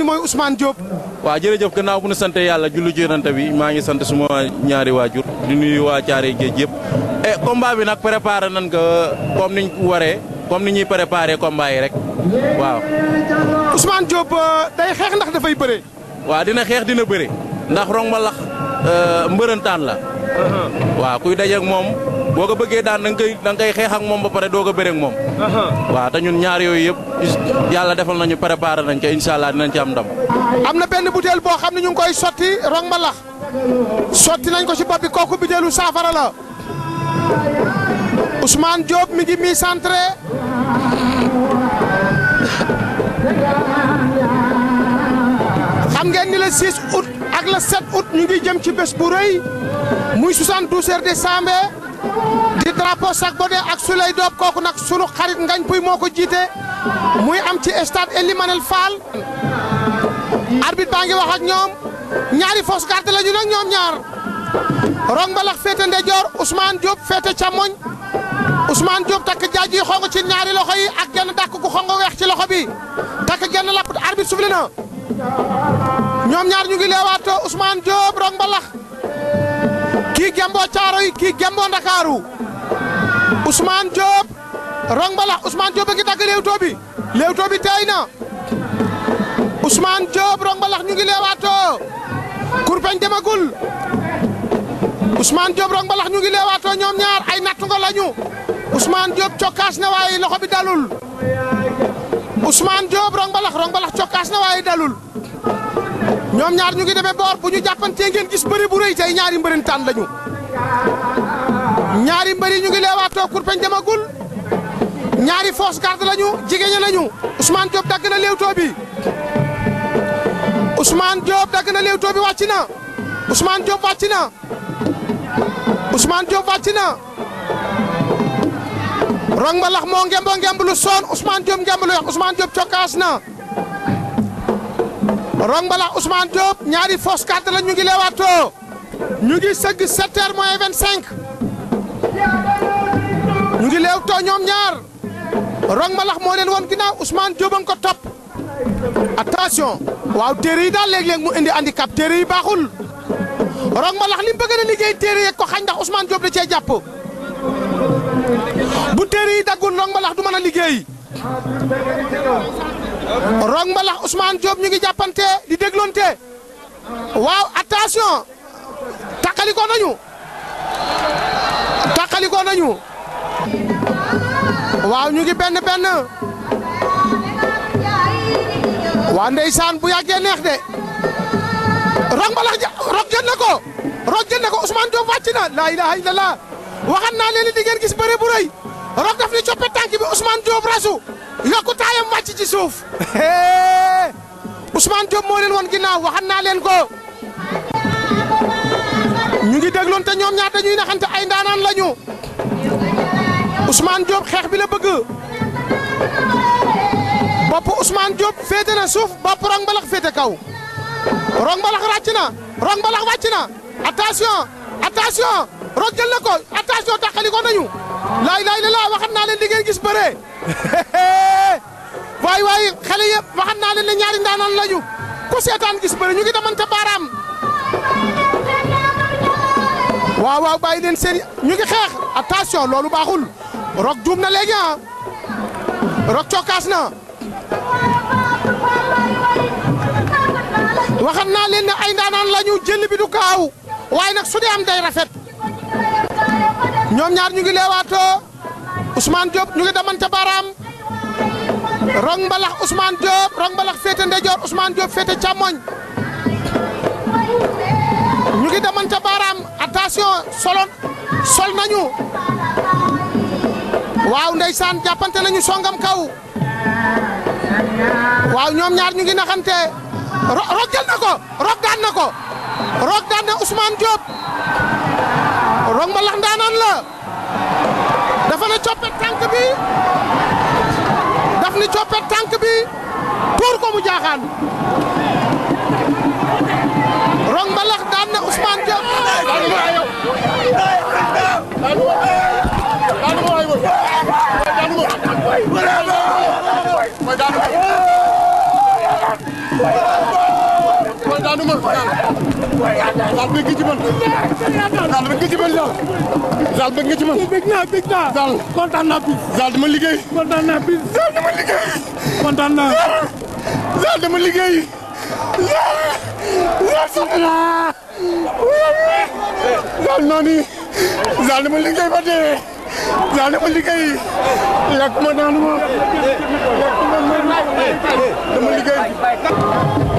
ni mooy Ousmane Diop. waaw jërëjëf gannaaw bu ñu sant yàlla jullu ci Yonent bi maa ngi sant suma ñaari waajur di nuyu waa Thiaroye Géej yëpp. combat bi nag préparé nañ ko comme niñ waree comme ni ñuy préparé combat yi rek waaw. Ousmane Diop day xeex ndax dafay bëre. waaw dina xeex dina bëre ndax Rong Mbalax mbërëntaan la. waaw kuy dajeeg moom boo ko bëggee daan da nga koy xeex ak moom ba pare doo ko bëreeg moom. waaw te ñun ñaar yooyu yëpp yàlla defal nañu préparé nañ ko incha allah dinañ ci am ndam. am na benn butéel boo xam ne ñu ngi koy sotti Rong Mbalax sotti nañ ko ci bopp bi kooku butéelu saafara la Ousmane Diop mi ngi mi centré xam ngeen ni le 6 août ak le 7 août ñu ngi jëm ci bés bu rëy muy 72 heures de Sambé di drapeau Sac Bodé ak Souley Doob kooku nag sunu xarit Ngañ Puy moo ko jiite muy am ci stade Ely Manel Fall arbitre baa ngi wax ak ñoom ñaari fausse garde la ñu nag ñoom ñaar Rong Mbalax féete ndeyjoor Ousmane Diop féete càmmoñ Ousmane Diop takk jaaj yi xong ci ñaari loxo yi ak genn dàkk gu xong weex ci loxo bi takk genn lapp arbitre soufflé na ñoom ñaar ñu ngi leewaatoo Ousmane Diop Rong Mbalax kii gemboo Caaroy kii gemboo Ndakaaru Ousmane Diop Rong Mbalax Ousmane Diop a ngi dagg léewtoo bi tey na Ousmane Diop Rong Mbalax ñu ngi leewaatoo kurpeñ demagul Ousmane Diop Rong Mbalax ñu ngi leewaatoo ñoom ñaar ay nattu nga lañu Ousmane Diop cokkaas na waaye loxo bi dalul Ousmane Diop Rong Mbalax cokkaas na waaye dalul ñoom ñaar ñu ngi demee boor bu ñu jàppantee ngeen gis bëri bu rëy tey ñaari mbërintaan lañu ñaari mbëri ñu ngi leewaatoo kurpeñ demagul ñaari fausse garde lañu jigéen lañu Ousmane Diop dagg na léewtoo bi Ousmane Diop dagg na léewtoo bi wàcc na Ousmane Diop wàcc na Ousmane Diop wàcc na Rong Mbalax moo ngemb lu soon Ousmane Diop ngemb lu wax Ousmane Diop cokkaas na Rong Mbalax Ousmane Diop ñaari fausse garde la ñu ngi leewaatoo ñu ngi sëgg 7h moins 25 ñu ngi leewtoo ñoom ñaar Rong Mbalax moo leen woon ginnaaw Ousmane Diop a ngi ko topp attention waaw téere yi daal léeg-léeg mu indi handicap téere yi baaxul Rong Mbalax li mu bëgg a liggéey téere yeeg ko xañ ndax Ousmane Diop da cee jàpp bu téere yi daggul Rong Mbalax du mën a liggéey Rong Mbalax Ousmane Diop ñu ngi jàppante di dégloonte waaw attention tàqalikoo nañu waaw ñu ngi benn waa ndeysaan bu yàggee neex de Rong Mbalax Rog jël na ko Ousmane Diop wàcc na laa ilaha illallah waxan naa leen di ngeen gis bëre bu rëy Rog daf ni coppe tànk bi Ousmane Diop rasu yokku taayam wàcc ci suuf Ousmane Diop moo leen woon ginnaaw waxan naa leen ko ñu ngi dégloon te ñoom ñaar dañuy naxante ay ndaanaan lañu Ousmane Diop xeex bi la bëgg bopp Ousmane Diop féete na suuf bopp Rong Mbalax féete kaw Rong Mbalax wàcc na attention Rog jël na ko attention taxaliko nañu laay la waxat naa leen di ngeen gis bëre waay xale yëpp waxat naa leen ne ñaari ndaanaan lañu ku seetaan gis bëre ñu ngi demante baaraam waaw bàyyi leen seen ñu ngi xeex attention loolu baaxul Rog juum na léegi Rog cokkaas na waxat naa leen ne ay ndaanaan lañu jël bi du kaaw waaye nag su dee am day rafet ñoom ñaar ñu ngi leewaatoo Ousmane Diop ñu ngi demante baaraam Rong Mbalax Ousmane Diop Rong Mbalax féete ndeyjoor Ousmane Diop féete càmmoñ ñu ngi demante baaraam attention sol nañu waaw ndeysaan jàppante nañu songam kaw waaw ñoom ñaar ñu ngi naxante Rog jël na ko Rog daan na Ousmane Diop Rong Mbalax ndaanaan la dafa ne coppet tànk bi tuur ko mu jaaxaan Rong Mbalax daan na Ousmane Diop daanu ma Zal bëgg ci man Zal bëgg ci man Zal bëgg ci man bëgg naa Zal kontaan naa bis Zal dama liggéey kontaan naa bis Zal dama liggéey kontaan naa Zal dama liggéey Zal sant naa Zal noonu Zal dama liggéey ba dee Zal dama liggéey yàgg ma daanu ma dama liggéey